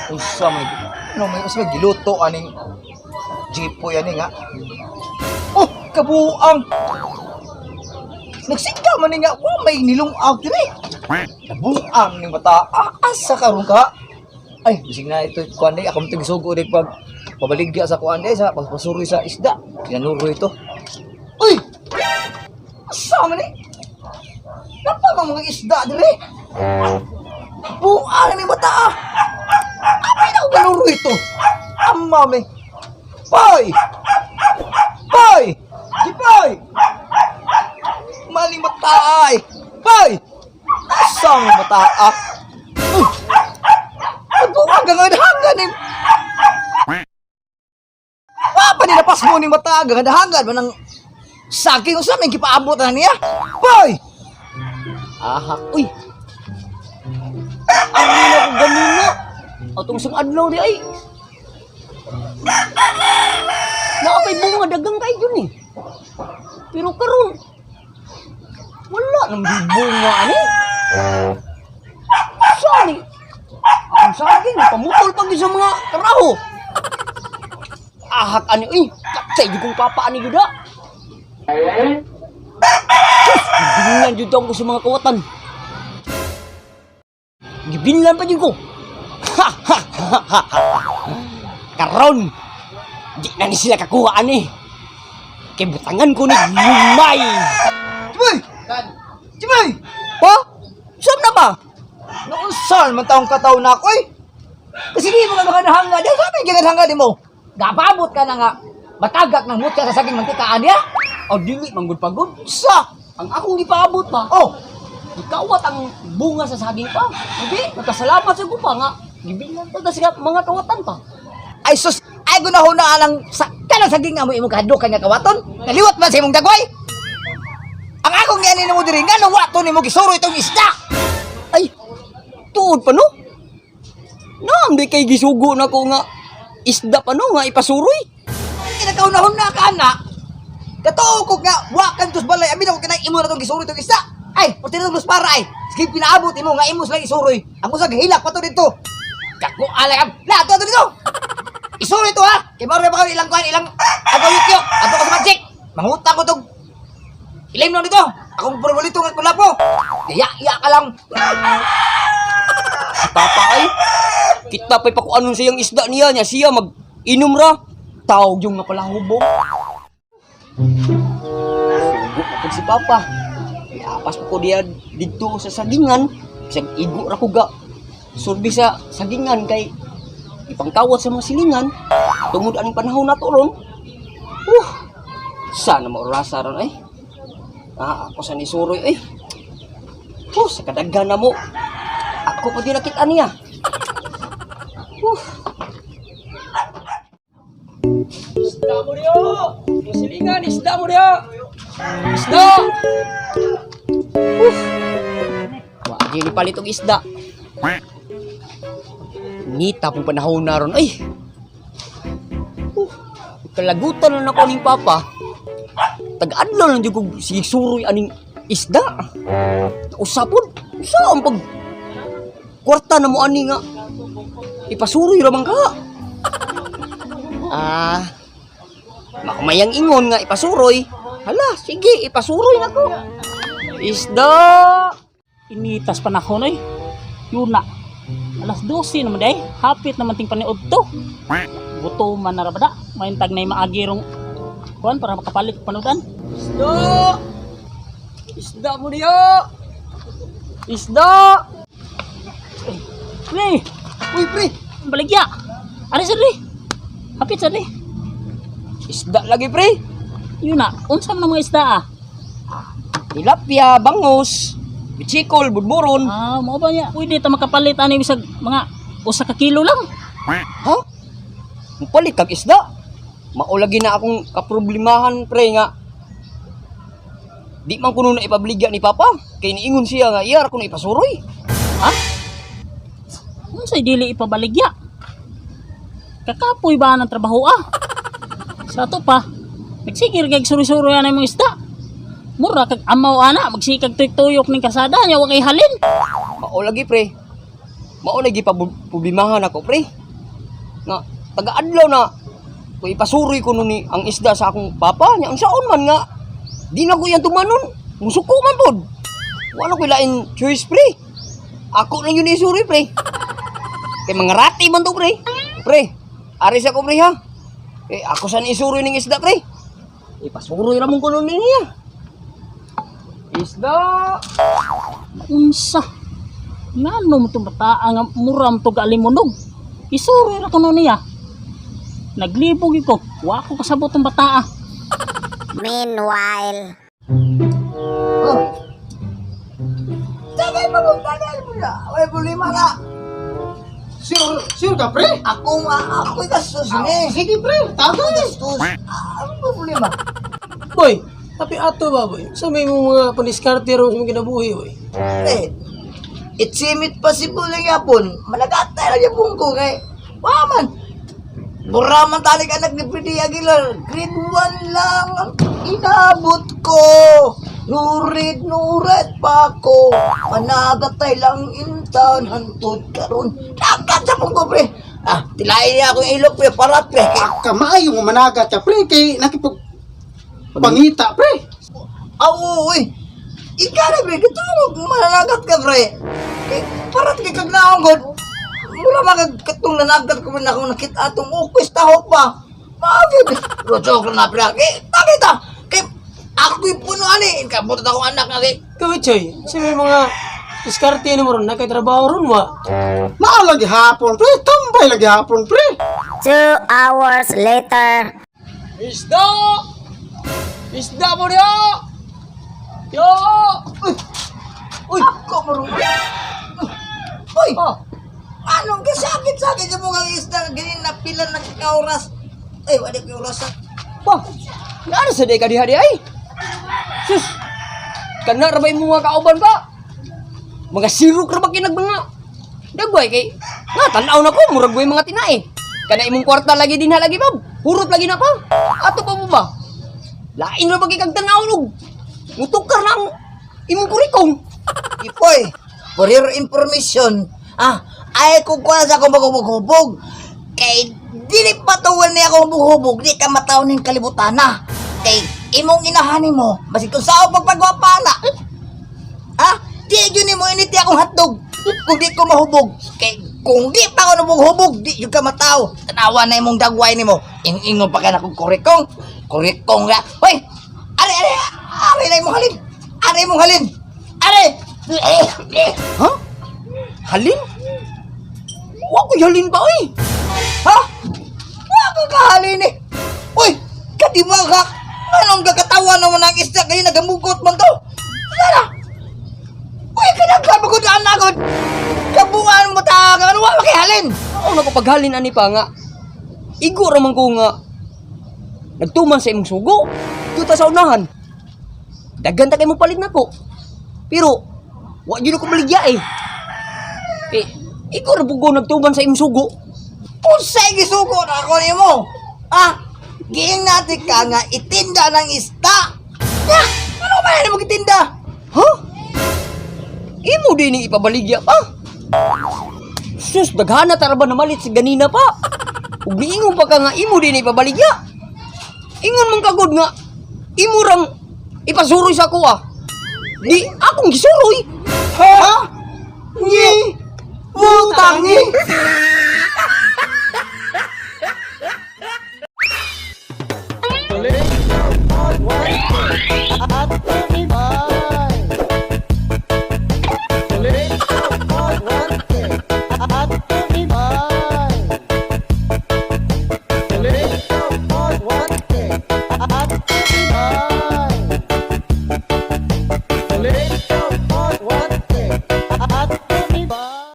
Unsa may no may usa may giluto aning jeepoy ani nga. Oh, kabuang. Nagsinta man ni nga wa may nilungag diri. Kabuang ning bata. Ah, asa karon ka? Ay, bisig na ito kuan day ako mong gisugo day pag pabaligya sa kuan day sa pagpasuroy sa isda. Kinanuroy ito. Uy! Asa man ni? Napa man mga isda diri? Buang ni bata ah. Apay na ko ito. Amma me. Poy! Poy! Di Poy! Maling bata ay. Poy! Asang bata ah. Uy! Buang ka nga hanggan ni. Papa ni napas mo ni mata nga hanggan man ang saging usa may gipaabot na niya. Poy! Ahak, uy. Ang nina ko ganina. Atong isang adlaw di ay. Naapay bunga dagang kay yun eh. Pero karon wala nang bunga ani. Sani? Ang saging pamutol pag sa mga karaho. Ahak ani uy, katsay jud kong papa ani gyud ah. Gibinlan jud ko sa mga kawatan. Gibinlan pa jud ko. Ha ha ha ha ha. Karon di na ni sila kakuha ani. Kay butangan ko ni lumay. Jimoy! Jimoy! Pa? Saan na ba? Noon saan man taong kataw na ako eh. Kasi di mo ka makanahanga di. Sabi ka hanga di mo. Gababot ka na nga. Matagak ng mutya sa saging mantikaan niya. O dili manggod pagod. Sa! Ang akong gipaabot pa. Oh! Gikawat ang bunga sa saging pa. Okay, nagkasalamat sa ko pa nga. Gibilan pa ta sa mga kawatan pa. Ay sus! Ay gunahon na alang sa kanang saging nga mo imong kahadlukan nga kawaton. Naliwat man sa imong dagway. Ang akong giani nimo diri nga nung wato nimo gisuro itong isda. Ay, tuod pa no? Naam di kay gisugo na ko nga isda pa no nga ipasuroy. Kinakaunahon na ka ana. Katuo ko nga wa kan tus balay abi na ko kanang imo na tong gisuro itong isda. Ay, pati na tong para ay. Sige pinaabot imo nga imo sila isuroy. Ang usag hilak pa to dito. Kako alay am. La to dito. Isuroy to ha. Kay mao ra ba ilang kuan ilang agaw yukyo. Ato ko sa magic. Mangutang ko tong ilim lang dito. Akong paborito nga kulapo. Iya, iya ka lang. Si Papa ay, kita pa'y pakuanon siyang isda niya niya siya mag inom ra. Tawag yung nga pala hubog. Sugo na pud si Papa. Iapas pa ko diya didto sa sagingan. Bisag igo ra ko ga. Surbi sa sagingan kay ipangkawat sa mga silingan. Tungod aning panahon nato ron. Sana maurasa ron ay. Ah, ako sa nisuroy ay. Sa kadaghan na mo. Ako pa din nakita niya. Isda mo niyo! Silingan, isda mo niyo! Isda! Wa di ni palit og isda. Nita pong panahon na ron ay. Kalagutan na nako ning papa. Tag-adlaw lang jud kog sige suroy aning isda. Usapon, usa ang pag kwarta na mo ani nga ipasuroy ra man ka. Ah, makumayang ingon nga ipasuroy. Hala, sige, ipasuroy na ko. Isda! Initas panahon oy. Yun na. Alas 12 naman day. Hapit naman ting paniod to. Buto man na rabada. Maintag na maagi rong kuan para makapalit panudan. Isda! Isda mo niya! Isda! Pre, Uy, pre! baligya. Ari sa diri. Hapit sa diri. Isda lagi, pre! Yun na. Unsa man ang mga isda ah? Tilapia, bangus, bichikol, budburon. Ah, mao ba niya? Pwede ta makapalit ani bisag mga usa ka kilo lang. Ha? Mupalit kag isda. Maulagi na akong kaproblemahan, pre, nga. Di man kuno na ipabligya ni Papa. Kay niingon siya nga, iyar ko na ipasuroy. Ha? Unsay dili ipabaligya? Kakapoy ba ng trabaho ah? Sa ato pa, nagsigir kay suri-suri ang mga isda. Mura kag amaw ana, magsikag tuyok-tuyok ning kasada nya wa kay halin. Mao lagi pre. Mao lagi pa problemahan ako pre. Nga taga-adlaw na ko ipasuroy ko nun ni ang isda sa akong papa niya ang saon man nga di na ko yan tumanon. Musuko man pod. Wala ko lain choice pre. Ako lang yun isuroy pre. Kay mga rati man to pre. Pre, ari sa ko pre ha. Eh ako san isuroy ning isda pre. Ipasuroy ra mong kuno niya. Isda. Unsa? Ngano mo tong bataa nga mura mo tog alimunog? Isuri ra kuno niya. Naglibog ko, wa ko kasabot tong bataa. Meanwhile. Oh. Tagay mo, tagay mo na. May problema na. Sure, sure ka, pre? Ako nga, ako'y gastos ni. Sige, pre. Ako'y Tagay. gastos. Ah, anong problema? Boy, tapi ato ba, boy? Sa may mong mga pandiskarte ron sa mga kinabuhi, boy. Pre, it seemed possible lang yapon. Malagatay lang yapon ko kay. Waman. Mura man tali ka anak ni Freddy Aguilar. Grade 1 lang ang inabot ko. Nurit, nurit pa ko. Managatay lang intan hantod karon. Dagat sa pong ko, pre. Ah, tilain niya akong ilok, pre. Parat, pre. Kamaayo mo managat ka, pre. Kay nakipag pangita, pre. Aw, uy. Ikaw na, pre. Kito mo, mananagat ka, pre. Kay, parat kay kagnaong god. Mula makagkatong nanagat ko na akong nakita atong ukwis tahok pa. Maagi, pre. Pero joke lang na, pre. Kay, tagay ta. Kay, ako'y puno ani. Kabutot akong anak nga, kay. Ikaw, Choy, sa may mga diskarte ni mo ron, nakay-trabaho ron, wa. Mao lagi hapon, pre. Tambay lagi hapon, pre. 2 hours later. Isda! Isda mo niya! Yo! Uy! Uy! Ako, marunong. Uy! Oh. Anong kasakit-sakit sa mga isda? Ganyan na pila na kauras. Ay, wala ko oras ah. Pa! Naano sa day ka diha di ay? Sus! Kana ra ba imong mga kauban pa? Mga sirok ra ba kinag mga? Dagway kay nga tan-aw na ko murag way mga tinae. Kana imong kwarta lagi dinha lagi pa. Hurot lagi na pa. Ato pa mo ba? Lain ra ba kay kag tan-aw og mutukar na ang imong kurikong. Ipoy, for your information, ah, ay kung kuha sa akong maghubog-hubog. Kay dili patuwan niya akong hubog-hubog, di ka mataw ning kalibutan na. Kay imong inahanin mo, basig kung sao pagpagwapa na. Ah, di yun mo initi akong hotdog. Kung di ko mahubog, kay kung di pa ako nabog-hubog, di yun ka mataw. Tanawa na imong dagway nimo. Ing-ingo pa ka na kung kurikong. Kurikong nga. Hoy, are, are, are na imong halin. Are imong halin. Are! Ha? Halin? Wa ko halin pa oy. Ha? Wa ka kahalin eh. Uy, kadiba ka? Anong gagatawa naman ang isda kayo nagamugot man to? Wala na. Uy, kinagkabagod na anagod. Kabuan mo ta, ano wa makihalin? Ako na ko paghalin ani pa nga. Igo ra man ko nga nagtuman sa imong sugo. Tuta sa unahan. Daghan ta kay mo palit nako. Pero wa jud ko baligya eh. Eh, igo ra pud ko nagtuman sa imong sugo. Unsay gisugo na ako nimo? Ah, giing natin ka nga itinda ng isda. Ya, ano ba yan mo gitinda? Ha? Imo din ning ipabaligya pa. Sus, daghana ta ra ba namalit sa ganina pa. Ug niingon pa ka nga imo din ipabaligya. Ingon man kagod nga imo rang ipasuroy sa ako ah. Di akong gisuroy. Ha? Ngi! Putang ngi!